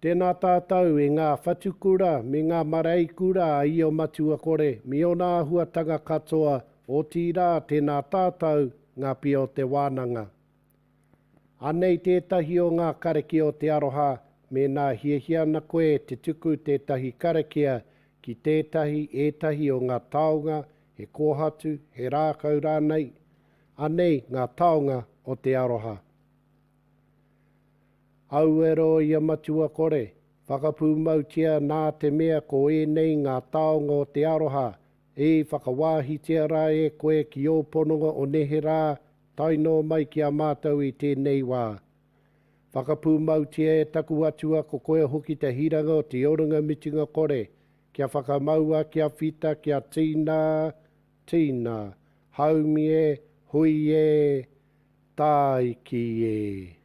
Tēnā tātou e ngā whatukura me ngā mareikura a Io Matua Kore me ōna āhuatanga katoa, otirā tēnā tātou ngā pia o te wānanga. Anei tētahi o ngā karakia o te aroha, mēnā hiahia ana koe te tuku tētahi karakia ki tētahi, ētahi o ngā taonga, he kōhatu, he rākau rānei, anei ngā taonga o te aroha. Auero i a Matua Kore, whakapūmautia nā te mea ko ēnei ngā taonga o te aroha, i whakawāhitia rā e koe ki ō pononga o neherā tae noa mai ki a mātou i tēnei wā. Whakapūmautia e taku Atua ko koe hoki te hiranga o te oranga mutunga kore, kia whakamaua, kia whita, kia tīna, tīna, haumi e, hui e, tāiki e.